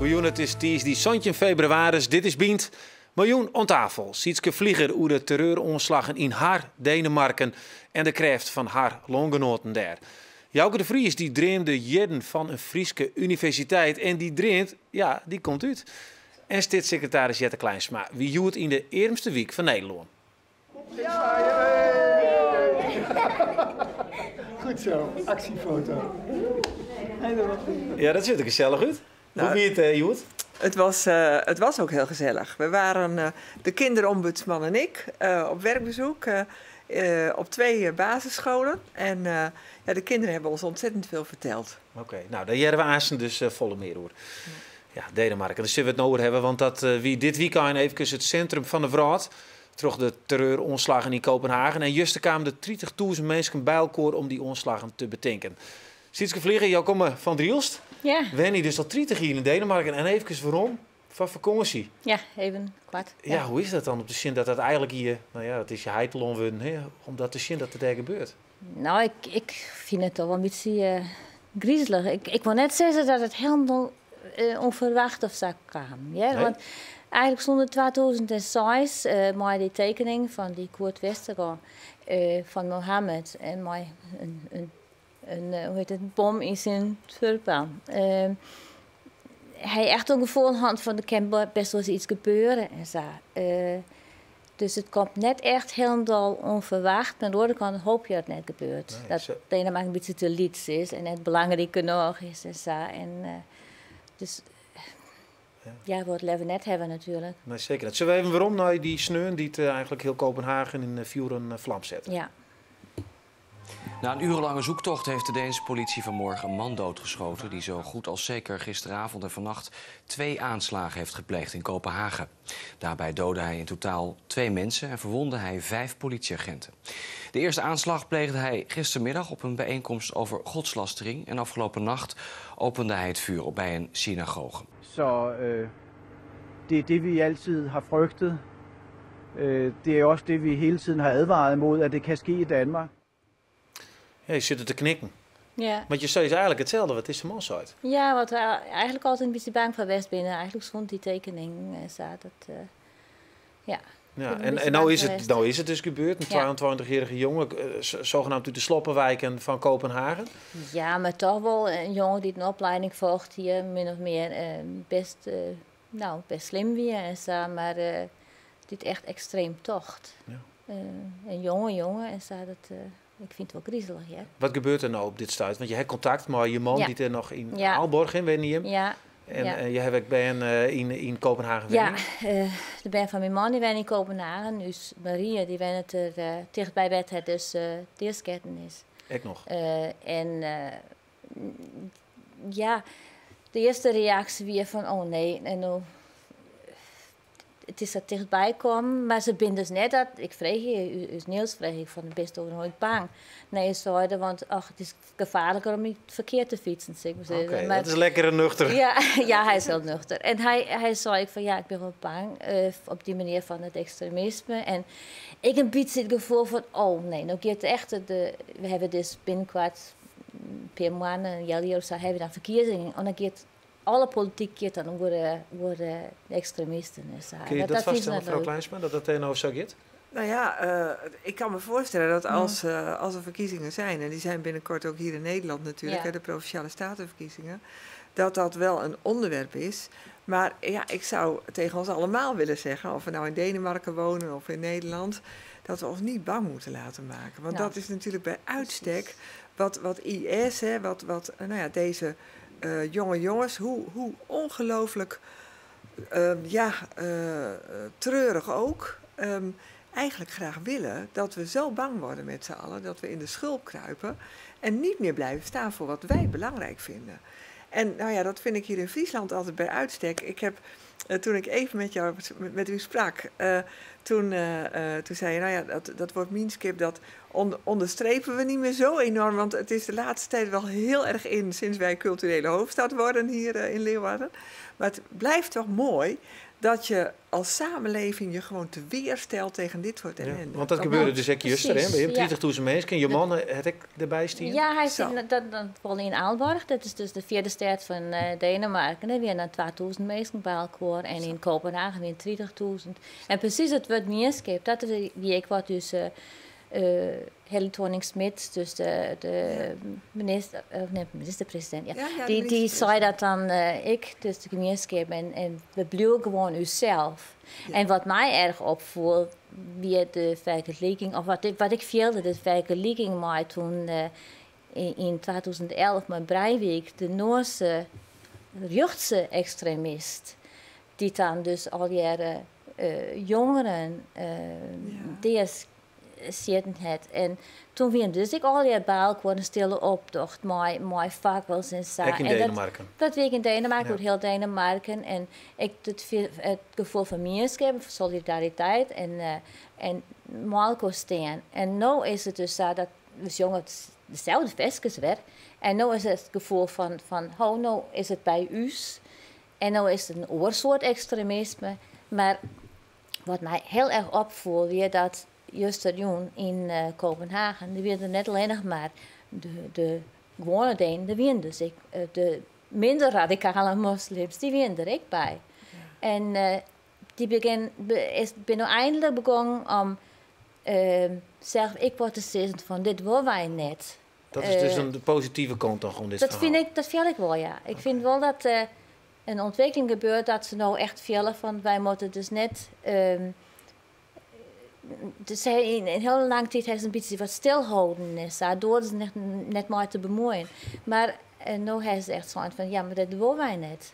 Goejûn, it is tiisdei 17 febrewaris. Dit is Bynt. Mei jûn oan tafel Sietske Vlieger oer de terreuroanslaggen yn har Denemarken en de krêft fan har lângenoaten dêr. Jouke de Vries dy dreamde jierren fan in Fryske universiteit en dy dream, ja, dy komt út. En steatssekretaris Jette Klijnsma wie hjoed yn de earmste wyk fan Nederlân. Goed zo, actiefoto. Ja, dat sjocht der gesellich út. Hoe wie it hjoed? Het was ook heel gezellig. We waren, de kinderombudsman en ik, op werkbezoek op twee basisscholen. En ja, de kinderen hebben ons ontzettend veel verteld. Oké, no, dêr hearre we aansten dus folle mear oer. Ja, Denemarken, dêr sille we it no oer hawwe, want dat wie dit wykein efkes it sintrum fan de wrâld troch de terreuroanslaggen yn Kopenhagen. En juster kamen der 30.000 minsken by elkoar om dy oanslaggen te betinken. Sietske Vlieger, jo komme fan Drylts. Ja. Wenje dus al 30 jier yn Denemarken en efkes werom foar fakânsje. Ja, even koart. Ja, hoe is dat dan om te sjen dat dat eigentlik hjir, no ja, dat is je heitelân wurden, hè? Om dat te sjen dat it dêr gebeurt? No, ik fyn it dochs wol in bytsje grizelich. Ik wol net sizze dat it hielendal ûnferwachte of sa kaam. Ja? Nee? Want eigentlik sûnt 2006, mei dy tekening fan dy Kurt Westergaard fan Mohammed en mei in, hoe hjit it, bom yn syn turban. Hy echt in gefoel hat fan der kin bêst wolris yts gebeure en sa. Dus it komt net echt hielendal ûnferwachte. Mar oan de oare kant hoopje dat it net gebeurt. Nee, dat Denemarken in bytsje te lyts is en net belangryk genôch is en sa. En dus ja, we wolle it leaver net hawwe natuerlik. Nee, seker net. Sille we even werom nei dy sneon dy't eigentlik hiel Kopenhagen yn fjoer en flam sette? Ja. Na een urenlange zoektocht heeft de Deense politie vanmorgen een man doodgeschoten die zo goed als zeker gisteravond en vannacht twee aanslagen heeft gepleegd in Kopenhagen. Daarbij doodde hij in totaal twee mensen en verwondde hij vijf politieagenten. De eerste aanslag pleegde hij gistermiddag op een bijeenkomst over godslastering en afgelopen nacht opende hij het vuur op bij een synagoge. Så det er det, vi altid har frygtet. Det er også det, vi hele tiden har advaret imod, at det kan ske i Danmark. Ja, je sit te knikken. Ja. Want je sei eigentlik itselde wat dizze man sei. Ja, wat we eigentlik altyd in bytsje bang foar west binne. Eigentlik sûnt dy tekening sa dat, ja. Ja, Ik bin in en bytsje en no bang is foar it, west. no is it dus gebeurd. In 22-jarige jonge, sogenaamd út de sloppewiken fan Kopenhagen. Ja, mar dochs wol in jonge dy't in oplieding folget hjir, min of mear bêst, no, bêst slim wie en sa, mar dy't echt ekstreem tocht. In jonge jonge en sa, dat, ik fyn it wol grizelich, ja. Wat gebeurt der no op dit stuit? Want je ha kontakt mei je man dy't der noch yn Aalborg yn wenje. Ja. En je ha ek bern yn Kopenhagen Ja, wenje. De bern fan myn man dy wenje yn Kopenhagen. Dus Maria dy wennet der tichtby wêr't hy dus deasketten is. Ek noch? En ja, de earste reaksje wie fan oh nee, en no, it is sa tichtby kommen, mar se binne dus net dat ik freegje, ús Niels frege ik fan bisto noait bang? Nee, sei er, want ach, it is gefaarliker om yn it ferkear te fytsen, sil ik mar sizze. Oké, Mar dat is lekker nuchter. Ja, ja, hy is hiel nuchter. En hy sei ek fan ja, ik bin wol bang op dy manier fan it ekstremisme. En ik in bytsje it gefoel fan oh nee, no giet echt we hawwe dus binnenkoart in pear moanne, in healjier of sa, hawwe we dan ferkiezingen. En dan giet alle polityk giet dan oer de ekstremisten en sa. Kinne je dat Dat fyn ik foarstelle, net mefrou leuk. Klijnsma, dat dat no sa giet? Nou ja, ik kan me voorstellen dat als er verkiezingen zijn, en die zijn binnenkort ook hier in Nederland natuurlijk, hè, de provinciale statenverkiezingen, dat dat wel een onderwerp is. Maar ja, ik zou tegen ons allemaal willen zeggen, of we nou in Denemarken wonen of in Nederland, dat we ons niet bang moeten laten maken. Want dat is natuurlijk bij uitstek wat IS, hè, wat, nou ja, deze jonge jongens, hoe ongelooflijk ja, treurig ook, eigenlijk graag willen dat we zo bang worden met z'n allen, dat we in de schulp kruipen en niet meer blijven staan voor wat wij belangrijk vinden. En nou ja, dat vind ik hier in Friesland altijd bij uitstek. Ik heb, toen ik even met jou, met u sprak, toen zei je, nou ja, dat woord mienskip, dat onderstrepen we niet meer zo enorm, want het is de laatste tijd wel heel erg in sinds wij culturele hoofdstad worden hier in Leeuwarden. Maar het blijft toch mooi Dat je als samenleving je gewoon te weerstelt tegen dit soort ellende. Ja, want dat gebeurde dus ook juist, hè? Bij 30.000 mensen. Je man het ik erbij staan? Ja, hij zit dat wel in Aalborg. Dat is dus de vierde stad van Denemarken. Daar weer 2000 mensen bij elkaar. En in Kopenhagen weer 30.000. En precies het woord gemeenschap, dat is wie ik wat dus... Helle Thorning-Schmidt, dus de minister, nee, minister-president, ja. Ja, ja, die zei dat dan ik, dus de gemeenschap, en we blijven gewoon uzelf. Ja. En wat mij erg opviel, via de vergelijking, of wat ik voelde, de vergelijking mij toen in 2011 met Breivik, de Noorse rechtse extremist, die dan dus al jaren jongeren DS zitten het. En toen we dus ik al die bij elkaar een stille optocht, mijn fakkels en zo. Ik in Denemarken. Dat week in Denemarken, ja. Heel Denemarken. En ik het gevoel van gemeenschap, van solidariteit en elkaar staan. En nu is het dus zo dat we jongen dezelfde vestjes weer. En nu is het gevoel van oh, nu is het bij u. En nu is het een oorsoort extremisme. Maar wat mij heel erg opvoelde, weer dat juist in Kopenhagen, die werden net alleen nog maar de gewone Denen, die werden dus ik, de minder radicale moslims, die werden er ook bij. Ja. En die ben nu eindelijk begonnen om zelf ik word te zeggen van dit willen wij net. Dat is dus een positieve kant dan gewoon dit dat verhaal. Dat vind ik wel, ja. Ik vind wel dat een ontwikkeling gebeurt dat ze nou echt velen van wij moeten dus net... Dus hij in een hele lange tijd heeft ze een beetje wat stilhouden is, door ze net maar te bemoeien. Maar nu heeft ze echt zo van, ja, maar dat willen wij net.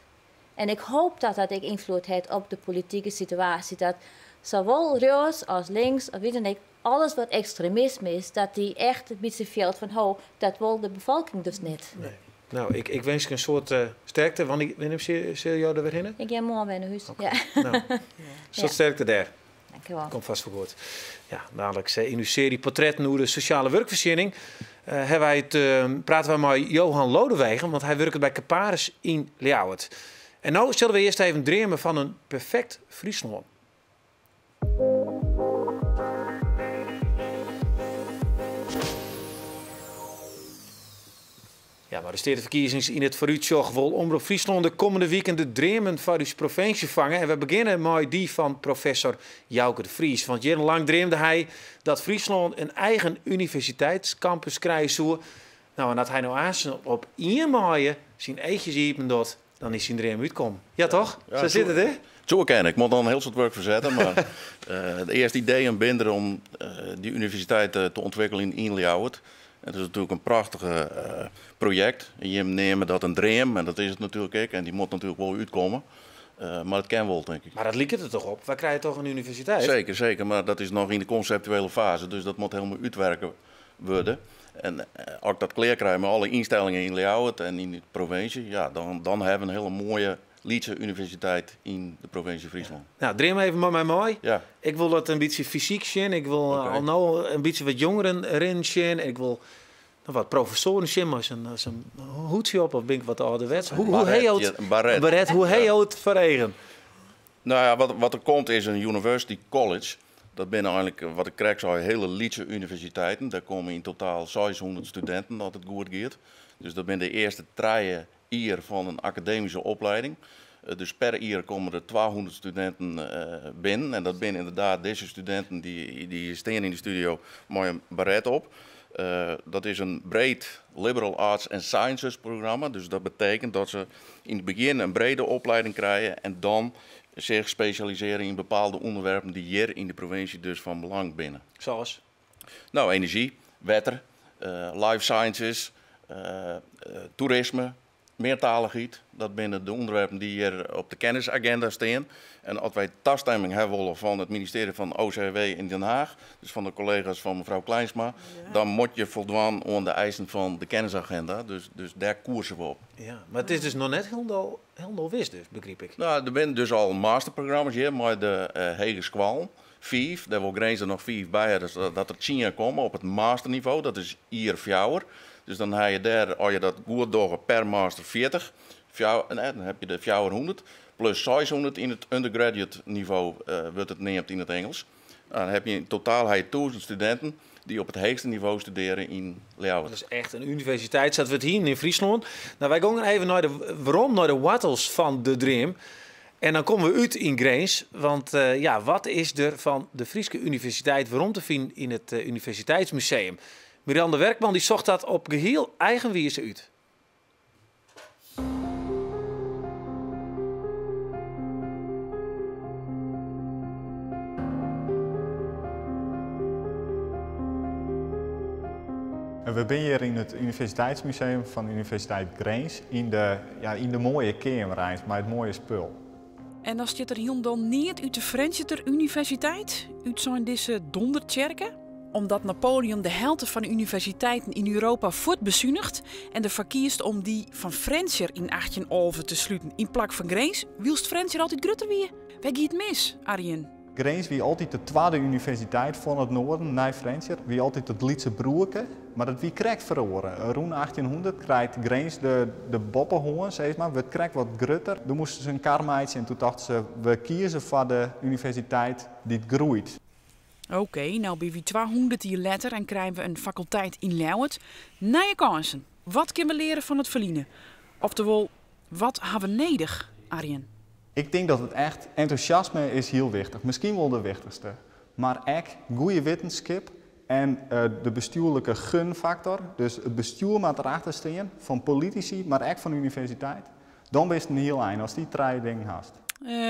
En ik hoop dat dat ik invloed heeft op de politieke situatie. Dat zowel rechts als links, of weet ik, alles wat extremisme is, dat die echt een beetje veelt van, oh, dat wil de bevolking dus niet. Nee. Nou, ik wens je een soort sterkte. Wanneer zul jou er weer in? Ik ga morgen weer naar huis. Okay. Ja. Nou, een soort sterkte daar. Dankjewel. Komt vast voor goed. Ja, dadelijk in uw serie Portretten hoe de sociale werkvoorziening. Praten we met Johan Lodewegen, want hij werkt bij Caparis in Ljouwert. En nu zullen we eerst even dromen van een perfect Friesland. Ja, maar de stedenverkiezingen in het vooruitzicht wil Omrop Friesland de komende weekend de dromen van uw provincie vangen. En we beginnen met die van professor Jouke de Vries. Want jarenlang droomde hij dat Friesland een eigen universiteitscampus krijgt zou. Nou, en dat hij nou aan op 1 mei zijn eetjes iepen dat, dan is zijn droom uitkomen. Ja, toch? Ja, zo zit het, hè? Zo ken ik. Ik moet dan een heel soort werk verzetten. Maar het eerste idee en binder om die universiteit te ontwikkelen in Ljouwert. Het is natuurlijk een prachtig project. En je neemt dat een droom, en dat is het natuurlijk ook. En die moet natuurlijk wel uitkomen. Maar het kan wel, denk ik. Maar dat liep het er toch op? Wij krijgen toch een universiteit? Zeker, zeker. Maar dat is nog in de conceptuele fase. Dus dat moet helemaal uitwerken worden. En als ik dat klaar krijg met alle instellingen in Ljouwert en in de provincie, ja, dan hebben we een hele mooie Lietse universiteit in de provincie Friesland. Ja. Nou, droom even met mij mooi. Ja. Ik wil dat een beetje fysiek zien. Ik wil al nou een beetje wat jongeren erin zien. Ik wil nog wat professoren zien, maar zo'n hoedje op of ben ik wat ouderwets. Hoe baret, baret, hoe hij het verregen? Nou ja, wat er komt is een university college. Dat binnen eigenlijk, wat ik krijg, zou hele Lietse universiteiten. Daar komen in totaal 600 studenten dat het goed gaat. Dus dat zijn de eerste 3 jaar van een academische opleiding. Dus per jaar komen er 200 studenten binnen. En dat zijn inderdaad deze studenten die staan in de studio mooi een baret op. Dat is een breed liberal arts and sciences programma. Dus dat betekent dat ze in het begin een brede opleiding krijgen en dan zich specialiseren in bepaalde onderwerpen die hier in de provincie dus van belang binnen. Zoals? Nou, energie, wetter, life sciences, toerisme, meertaligheid. Dat binnen de onderwerpen die hier op de kennisagenda staan. En als wij toestemming hebben willen van het ministerie van OCW in Den Haag, dus van de collega's van mevrouw Kleinsma, ja, dan moet je voldoen aan de eisen van de kennisagenda. Dus daar koersen we op. Ja, maar het is dus nog net helemaal wist, dus, begreep ik. Nou, er zijn dus al masterprogramma's hier, maar de Hegeskwal, 5, daar wil Grens er nog 5 bij, dus dat er 10 komen op het masterniveau, dat is hier 4. Dus dan heb je daar, als je dat goed doet, per master 40, en dan heb je de 400. Plus 600 yn it undergraduate nivo, wurdt it neamd yn it Ingelsk. Nou, dan heb je in totaal ha je 1000 studinten dy't op it heechste nivo studearje yn Ljouwert. Dat is echt in universiteit, sa't we it hienen yn Fryslân. Nou, wy gongen even nei de, werom nei de woartels fan de dream. En dan komme we út yn Grins, want ja, wat is der fan de Fryske Universiteit werom te finen yn it Universiteitsmuseum? Miranda Werkman dy socht dat op gehiel eigen wize út. We binne hjir yn it Universiteitsmuseum fan de Universiteit Grins yn de, ja, yn de moaie keamer eins, mei it moaie spul. En dan stiet der hielendal neat út de Frjentsjerter Universiteit, útsein dizze dondertsjerke. Omdat Napoleon de helte fan de universiteiten yn Europa fuortbesuniget en derfoar kiest om dy fan Frjentsjer yn 1811 te sluten yn plak fan Grins, wylst Frjentsjer altyd grutter wie. Wêr gie it mis, Arjen? Grins wie altyd de twadde universiteit fan it Noarden nei Frjentsjer, wie altyd it lytse broerke, mar dat wie krekt feroare. Rûn 1800 krijt Grins de boppehân, sis mar, wurdt krekt wat grutter. Doe moasten se in kar meitsje en doe tochten se, we kieze foar de universiteit dy't groeit. Oké, no binne wy 200 jier letter en krije we in fakulteit yn Ljouwert. Nije kânsen. Wat kinne we leare fan it ferline? Oftewol, wat ha we nedich, Arjen? Ik tink dat it echt, entûsjasme is hiel wichtich, miskien wol de wichtichste. Mar ek goede wittenskip en de bestjoerlike gunfaktor. Dus it bestjoer moat derachter stean, fan politisy, mar ek fan de universiteit. Dan bist in hiel ein ast dy trije dingen hast.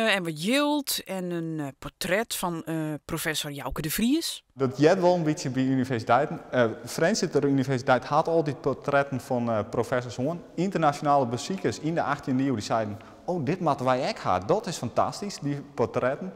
En wat jild en in portret fan professor Jouke de Vries. Dat heart wol in bytsje by universiteiten. Frjentsjerter Universiteit hat altyd portretten fan professors hân. Ynternasjonale besikers yn de achttjinde iuw dy seiden, oh dit moatte wy ek ha, dat is fantastysk, dy portretten.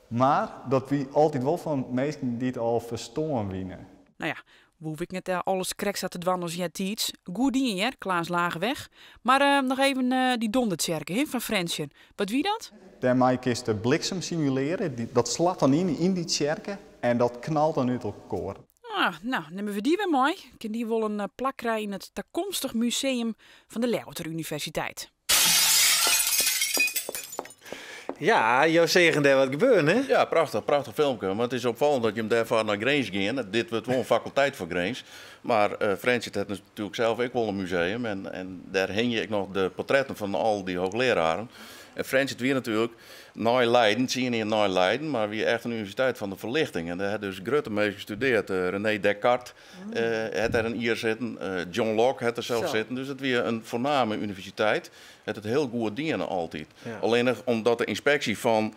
Mar dat wie altyd wol fan minsken dy't al ferstoarn wiene. Nou ja, we hoege ek net alles krekt sa te dwaan as eartiids. Goed dien hear, Klaas Lageweg. Mar noch even dy dondertsjerke hin fan Frjentsjer. Wat wie dat? Dêrmei kinst de bliksem simulearje. Dat slacht dan yn yn dy tsjerke en dat knalt dan út elkoar. Ah, no, nimme we dy wer mei. Kin dy wol in plak krije yn it takomstich museum fan de Ljouwerter Universiteit. Ja, jo seagen dêr wat gebeuren, hè? Ja, prachtich, prachtich filmke. Mar it is opfallend dat jim dêrfoar nei Grins gean. Dit wurdt wol in fakulteit foar Grins. Mar Frjentsjer hat natuerlik sels ek wol in museum. En dêr hingje ek noch de portretten fan al dy hoogleraren. En Frjentsjer wie natuerlik nei Leiden, tsien jier nei Leiden, mar wie echt in universiteit fan de ferlichting. En dêr hat dus grutte minsken studearre. René Descartes hat dêr in jier sitten. John Locke hat der sels sitten. Dus it wie in foarname universiteit. Hat it hiel goed dien altyd. Allinnich omdat de ynspeksje fan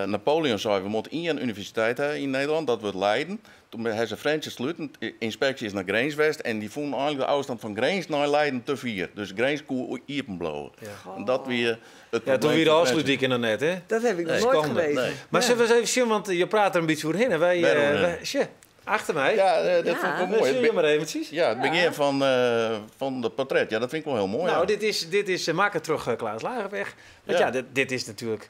Napoleon sei, we moatte ien universiteit ha yn Nederlân, dat wurdt Leiden. Toen ha se Frjentsjer sluten. De ynspeksje is nei Grins west en dy fûnen eigenlik de ôfstân fan Grins nei Leiden te fier. Dus Grins koe iepen bliuwe. En dat wie it Ja, probleem toen wie de fan Ofslútdyk noch net, hè? Dat heb ik nog nooit Skande. geweten. Mar sille we ris even sjen, want je prate der in bytsje oerhinne. Wy, Wêr oerhinne? sjoch, achter my. Ja, dat fûn ik wol moai. Sjoch mar eventsjes. Ja, it begjin fan dat portret. Ja, dat fyn ik wol hiel moai. Nou, ja. dit is makke troch Klaas Lageweg. Want ja, dit is natuerlik...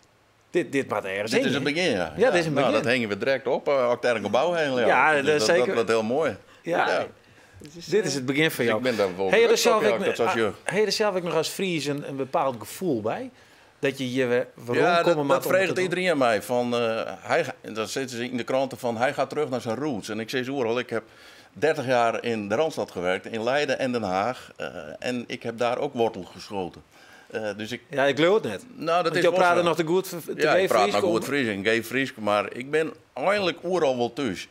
Dit moat ergens Dit is hingje. it begjin, ja. Ja, dit is in Nou, begjin. dat hingje we direkt op, as ik dêr in gebou heen ljouwe. Ja, Dus dat dat zeker. wordt heel moai. Ja. Ja. Dit is it begjin fan Dus jou. ik bin dêr wol Ha je der grutsk op, sels ja, ek dat zoals je. ha je der sels ek noch as Fries in bepaald gefoel by? Dat je hjir wer werom Ja, komme dat moat om freget te doen? iedereen my. Fan, hy, dan sitte se yn de kranten fan hy gaat terug naar zijn roots. En ik sis oeral, ik heb 30 jaar in de Randstad gewerkt, in Leiden en Den Haag. En ik heb daar ook wortel geschoten. Dus ik, Ja, ik leau it net. Nou, dat Want is jo wol prate sa. noch te goed te Ja, ik geef praat Frysk noch om- goed Frysk en geef Frysk, mar ik bin eigenlik oeral wol thús.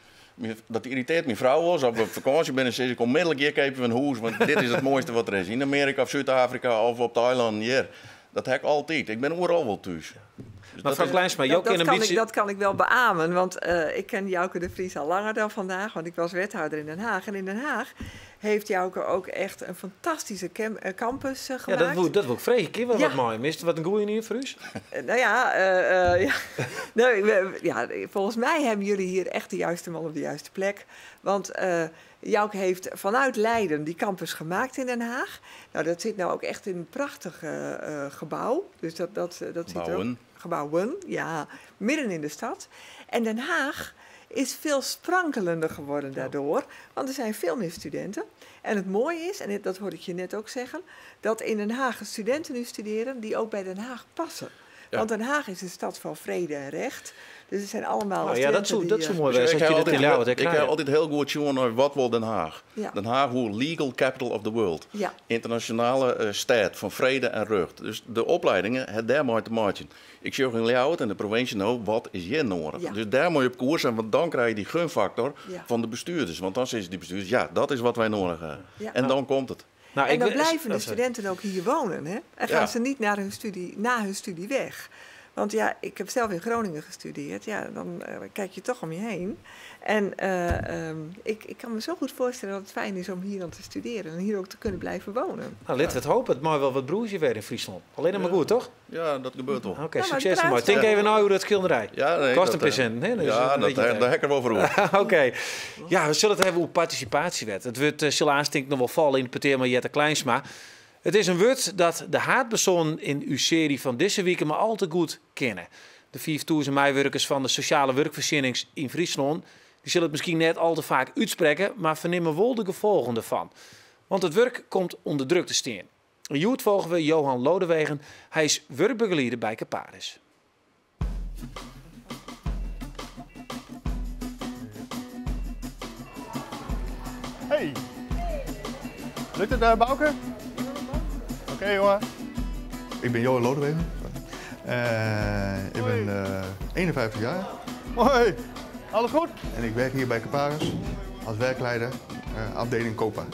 Dat yrritearret myn frou wolris. As we op fakânsje binne, sis ik onmiddellik hjir keapje we in hûs, want dit is it moaiste wat der is. Yn Amearika of Súd-Afrika of op de eilannen hjir. Dat ha ik altyd. Ik bin oeral wol thús. Dus Mar dat frou is Klijnsma, jo kinne in bytsje... Dat kan ik wel beamen, want ik ken Jouke de Vries al langer dan vandaag, want ik was wethouder in Den Haag. En in Den Haag heeft Jouke ook echt een fantastische campus Ja, dat gemaakt. wol ik freegje. Kin we wat mei him? Is it wat in goeie ien foar ús? Nou ja, ja. Nee, ja, volgens mij hebben jullie hier echt de juiste man op de juiste plek. Want Jouke heeft vanuit Leiden die campus gemaakt in Den Haag. Nou, dat zit nou ook echt in een prachtig gebouw. Dus dat zit er ook. Gebouwen. Gebouwen, ja, midden in de stad. En Den Haag is veel sprankelender geworden daardoor, want er zijn veel meer studenten. En het mooie is, en dat hoorde ik je net ook zeggen, dat in Den Haag studenten nu studeren die ook bij Den Haag passen. Want Den Haag is een stad van vrede en recht. Dus het zijn allemaal Nou ja, dat studenten zou, die, dat zou mooi Dus zijn. ik Dat je heb dat in altijd, Ljouwert ik heb krijgt. altijd heel goed tjoen naar wat wil Den Haag. Ja. Den Haag, hoe legal capital of the world. Ja. Internationale stad van vrede en rust. Dus de opleidingen, het daar mooi te maken. Ik zie ook in Ljouwert en de provincie nou, wat is hier nodig? Ja. Dus daar moet je op koers zijn, want dan krijg je die gunfactor Ja. van de bestuurders. Want dan zeggen die bestuurders, ja, dat is wat wij nodig hebben. Ja. En dan komt het. Nou, En ik dan wil- blijven de oh, sorry. studenten ook hier wonen. Hè? En gaan Ja. ze niet naar hun studie, na hun studie weg. Want ja, ik heb zelf in Groningen gestudeerd. Ja, dan kijk je toch om je heen. En ik kan me zo goed voorstellen dat het fijn is om hier dan te studeren. En hier ook te kunnen blijven wonen. Nou, laten we het hopen. Het mag wel wat broertje weer in Friesland. Alleen nog maar goed, toch? Ja, dat gebeurt wel. Oké, maar succes het ermee. praat Denk wel. even nou hoe dat schilderij. Ja, nee, Kost dat, een procent, hè? Dus ja, een dat, beetje daar, tijd. daar heb ik er wel voor over. Oké. Ja, we zullen het hebben over participatiewet. Het wordt uh, aanstinkt nog wel vallen in het peteer met Jette Kleinsma. Het is een woord dat de haatpersoon in uw serie van deze week maar al te goed kennen. De 5000 meiwerkers van de sociale werkvoorzienings in Friesland, die zullen het misschien net al te vaak uitspreken, maar vernemen wel de gevolgen ervan. Want het werk komt onder druk te staan. In Joet volgen we Johan Lodewegen. Hij is werkbegeleider bij Caparis. Hey. Lukt het, Bouke? Oké, jongen. Ik ben Johan Lodewegen. Ik ben 51 jaar Hoi. Alles goed? en ik werk hier bij Caparis als werkleider afdeling Copa.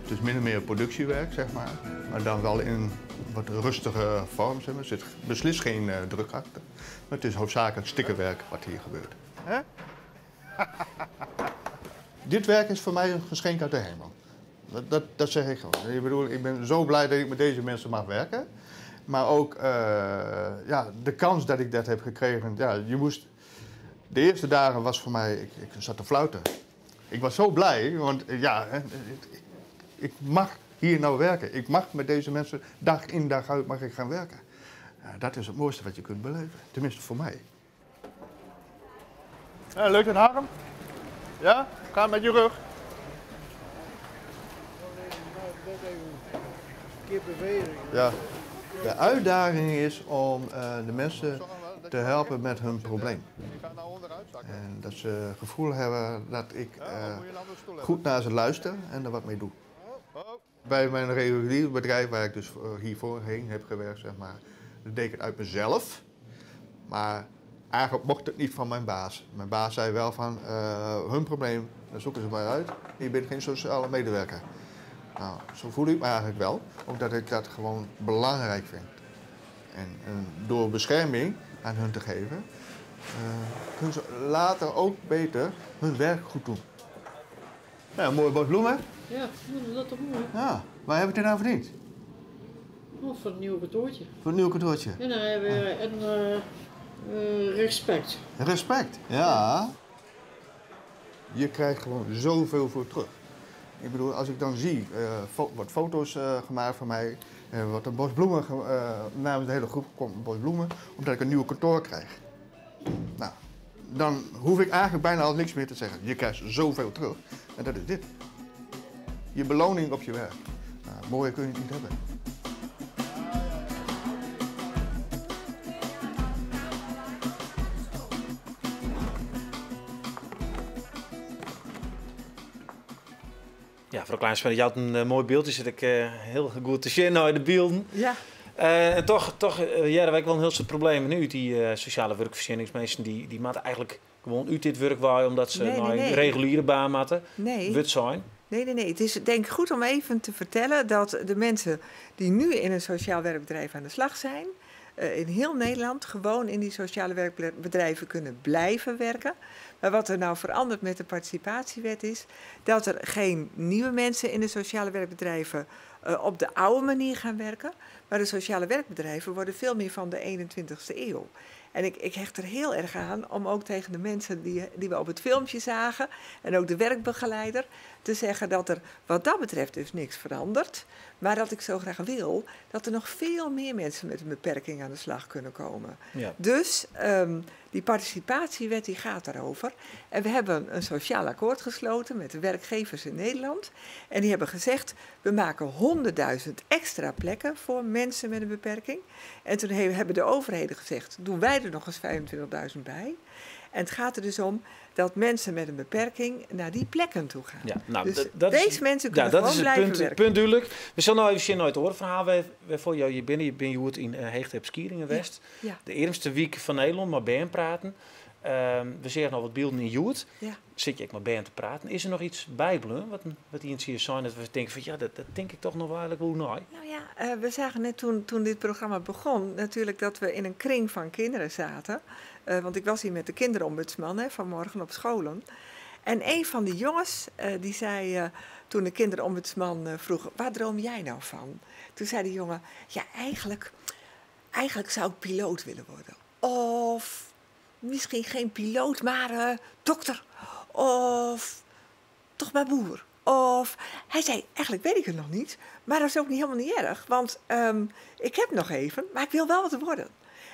Het is min of meer productiewerk, zeg maar, maar dan wel in wat rustige vorm. Zeg maar. Er zit beslist geen druk achter, maar het is hoofdzakelijk stickerwerk wat hier gebeurt. Hè? Dit werk is voor mij een geschenk uit de hemel. Dat zeg ik gewoon. Ik bedoel, ik ben zo blij dat ik met deze mensen mag werken. Maar ook ja, de kans dat ik dat heb gekregen. Ja, je moest, de eerste dagen was voor mij, ik zat te fluiten. Ik was zo blij, want ja, ik mag hier nou werken. Ik mag met deze mensen dag in dag uit mag ik gaan werken. Ja, dat is het mooiste wat je kunt beleven. Tenminste voor mij. Lukt het, Harm? Ja? Ga met je rug. Ja. De uitdaging is om de mensen te helpen met hun probleem. En dat ze het gevoel hebben dat ik goed naar ze luister en er wat mee doe. Bij mijn reguliere bedrijf, waar ik dus hiervoor heen heb gewerkt, zeg maar, dat deed ik het uit mezelf. Maar eigenlijk mocht het niet van mijn baas. Mijn baas zei wel van, hun probleem, daar zoeken ze maar uit. Je bent geen sociale medewerker. Nou, zo voel ik me eigenlijk wel, omdat ik dat gewoon belangrijk vind. En door bescherming aan hun te geven, kunnen ze later ook beter hun werk goed doen. Nou, een mooie bos bloemen. Ja, dat is toch mooi. Ja, waar heb ik dit nou verdiend? Oh, voor het nieuwe kantoortje. Voor het nieuwe kantoortje. En dan hebben we en, respect. Respect, ja. Je krijgt gewoon zoveel voor terug. Ik bedoel, als ik dan zie, wat foto's gemaakt van mij, wat een bos bloemen, namens de hele groep komt een bos bloemen, omdat ik een nieuw kantoor krijg. Nou, dan hoef ik eigenlijk bijna al niks meer te zeggen. Je krijgt zoveel terug en dat is dit. Je beloning op je werk. Nou, mooier kun je het niet hebben. Ja, mevrouw Kleinsma, je had een mooi beeldje. Zit ik heel goed te zien naar de beelden. Ja. En toch ja, daar heb ik wel een heel soort problemen nu. Die sociale werkvoorzieningsmensen, die moeten eigenlijk gewoon uit dit werk waaien, omdat ze Nee, naar nee, een nee. reguliere baan moeten. Nee. Wut zijn. Nee, nee, nee. Het is denk ik goed om even te vertellen dat de mensen die nu in een sociaal werkbedrijf aan de slag zijn, in heel Nederland gewoon in die sociale werkbedrijven kunnen blijven werken. Maar wat er nou verandert met de participatiewet is dat er geen nieuwe mensen in de sociale werkbedrijven op de oude manier gaan werken. Maar de sociale werkbedrijven worden veel meer van de 21ste eeuw. En ik hecht er heel erg aan om ook tegen de mensen die we op het filmpje zagen en ook de werkbegeleider te zeggen dat er wat dat betreft dus niks verandert. Maar dat ik zo graag wil dat er nog veel meer mensen met een beperking aan de slag kunnen komen. Ja. Dus Die participatiewet die gaat daarover. En we hebben een sociaal akkoord gesloten met de werkgevers in Nederland. En die hebben gezegd, we maken 100.000 extra plekken voor mensen met een beperking. En toen hebben de overheden gezegd, doen wij er nog eens 25.000 bij. En het gaat er dus om dat mensen met een beperking naar die plekken toe gaan. Ja, nou, dus dat deze is, mensen kunnen ja, dat gewoon is het blijven punt, werken. Punt duidelijk. We zullen nou even zien naar het oorverhaal. Wij voor jou hier binnen, je bent hier in Heechterp West. Ja, ja. De eerste week van Nederland, maar bij praten. We zeggen al wat beelden in Joert. Ja. Zit je ik maar bij te praten. Is er nog iets bijbelen? Wat die in het zijn dat we denken van ja, dat denk ik toch nog wel eigenlijk hoe nou. Nou ja, we zagen net toen dit programma begon natuurlijk dat we in een kring van kinderen zaten. Want ik was hier met de kinderombudsman, hè, vanmorgen op scholen. En een van die jongens die zei toen de kinderombudsman vroeg, waar droom jij nou van? Toen zei die jongen, ja eigenlijk zou ik piloot willen worden. Of misschien geen piloot, maar dokter. Of toch maar boer. Of hij zei, eigenlijk weet ik het nog niet. Maar dat is ook niet helemaal niet erg. Want ik heb nog even, maar ik wil wel wat worden.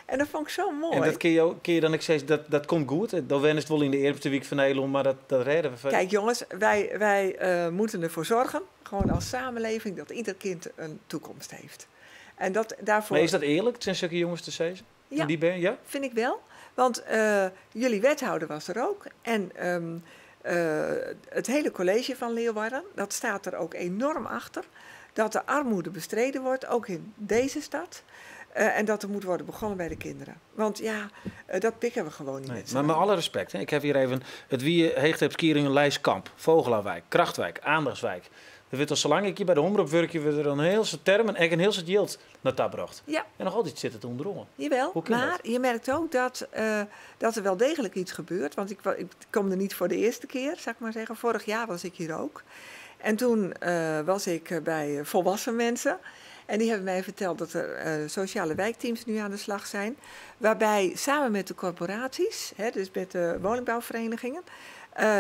En dat vond ik zo mooi. En dat kun je dan ook zeggen, dat komt goed. Dan wennen het wel in de eerste week van Nederland, maar dat redden we. Kijk jongens, wij moeten ervoor zorgen, gewoon als samenleving, dat ieder kind een toekomst heeft. En dat daarvoor... Maar is dat eerlijk, zijn zulke jongens te zeggen? Ja, die ben, ja? Vind ik wel. Want jullie wethouder was er ook. En het hele college van Leeuwarden, dat staat er ook enorm achter. Dat de armoede bestreden wordt, ook in deze stad. En dat er moet worden begonnen bij de kinderen. Want ja, dat pikken we gewoon niet. Nee, met maar met alle respect, hè, ik heb hier even het Wie Heechterp-Skieringen Leiskamp, Vogelaarwijk, Krachtwijk, Aandachtswijk. Er wordt al zolang ik hier bij de omroep werk, wordt er een heel soort termen en een heel soort yield naar tabracht. Ja. En nog altijd zit het ondrongen. Jawel, maar dat? Je merkt ook dat er wel degelijk iets gebeurt. Want ik kom er niet voor de eerste keer, zou ik maar zeggen. Vorig jaar was ik hier ook. En toen was ik bij volwassen mensen. En die hebben mij verteld dat er sociale wijkteams nu aan de slag zijn. Waarbij samen met de corporaties, hè, dus met de woningbouwverenigingen,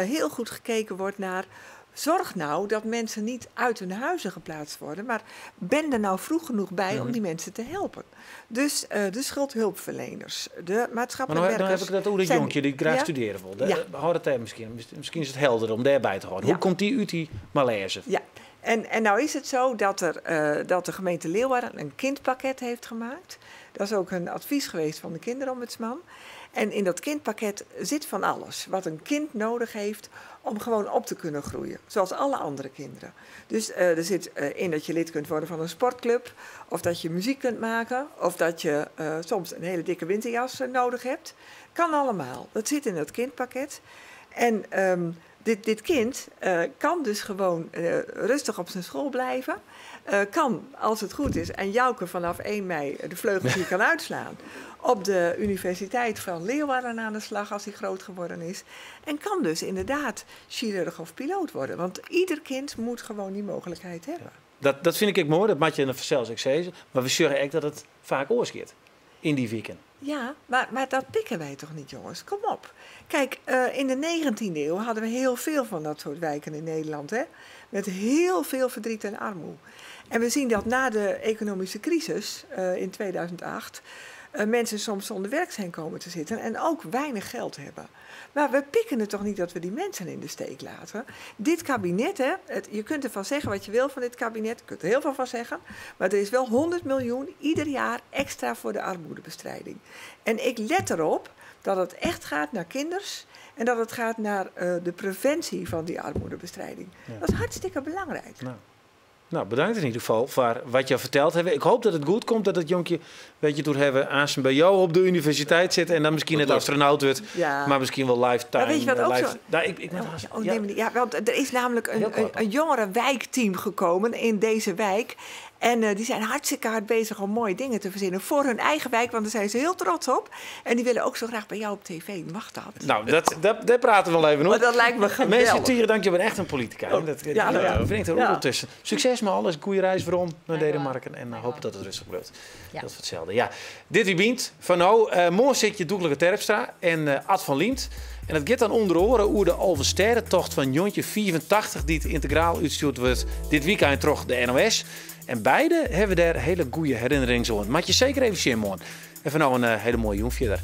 heel goed gekeken wordt naar... Zorg nou dat mensen niet uit hun huizen geplaatst worden, maar ben er nou vroeg genoeg bij om die mensen te helpen. Dus de schuldhulpverleners, de maatschappelijk Maar werkers. dan heb ik dat oerlijk jonkje die graag studeren wil. Ja. Hou dat even misschien. Misschien is het helder om daarbij te houden. Ja. Hoe komt die uit die malaise? Ja. En nou is het zo dat, dat de gemeente Leeuwarden een kindpakket heeft gemaakt. Dat is ook een advies geweest van de kinderombudsman. En in dat kindpakket zit van alles wat een kind nodig heeft om gewoon op te kunnen groeien. Zoals alle andere kinderen. Dus er zit in dat je lid kunt worden van een sportclub. Of dat je muziek kunt maken. Of dat je soms een hele dikke winterjas nodig hebt. Kan allemaal. Dat zit in dat kindpakket. En dit kind kan dus gewoon rustig op zijn school blijven. Kan, als het goed is, en Jouke vanaf 1 mei de vleugels hier kan uitslaan. Op de Universiteit van Leeuwarden aan de slag als hij groot geworden is. En kan dus inderdaad chirurg of piloot worden. Want ieder kind moet gewoon die mogelijkheid hebben. Ja, dat vind ik mooi, dat maak je in de zelfs ik. Maar we zorgen echt dat het vaak oorskiert in die weekend. Ja, maar dat pikken wij toch niet, jongens? Kom op. Kijk, in de 19e eeuw hadden we heel veel van dat soort wijken in Nederland. Hè? Met heel veel verdriet en armoede. En we zien dat na de economische crisis in 2008... mensen soms zonder werk zijn komen te zitten en ook weinig geld hebben. Maar we pikken het toch niet dat we die mensen in de steek laten. Dit kabinet, hè, je kunt ervan zeggen wat je wil van dit kabinet, je kunt er heel veel van zeggen, maar er is wel 100 miljoen ieder jaar extra voor de armoedebestrijding. En ik let erop dat het echt gaat naar kinders en dat het gaat naar de preventie van die armoedebestrijding. Ja. Dat is hartstikke belangrijk. Nou. Nou, bedankt in ieder geval voor wat je verteld hebt. Ik hoop dat het goed komt, dat het jonkje, weet je, door hebben aan bij jou op de universiteit zit en dan misschien net astronaut wordt, ja. Maar misschien wel lifetime. Maar weet je wat ook zo? Nou, ik oh, ja. Nee, ja, want er is namelijk een jongere wijkteam gekomen in deze wijk. En die zijn hartstikke hard bezig om mooie dingen te verzinnen voor hun eigen wijk, want daar zijn ze heel trots op. En die willen ook zo graag bij jou op tv. Mag dat? Nou, dat praten we wel even, hoor. Maar dat lijkt me geweldig. Mensen, Tieren, dank je bent echt een politica. Oh, dat ja. brengt er ook tussen. Succes met alles. Goeie reis weer om naar Denemarken. En hopen dat het rustig blijft. Ja. Dat is hetzelfde. Ja. Dit wie bient van nou. Morgen zit je Doekelijke Terpstra en Ad van Liemt. En het gaat dan onder oren hoe de Alversterrentocht van Jontje 84, die het integraal uitstuurd wordt dit weekend terug de NOS. En beide hebben daar hele goede herinneringen aan. Maak je zeker even zin, man. En van nou een hele mooie jong verder.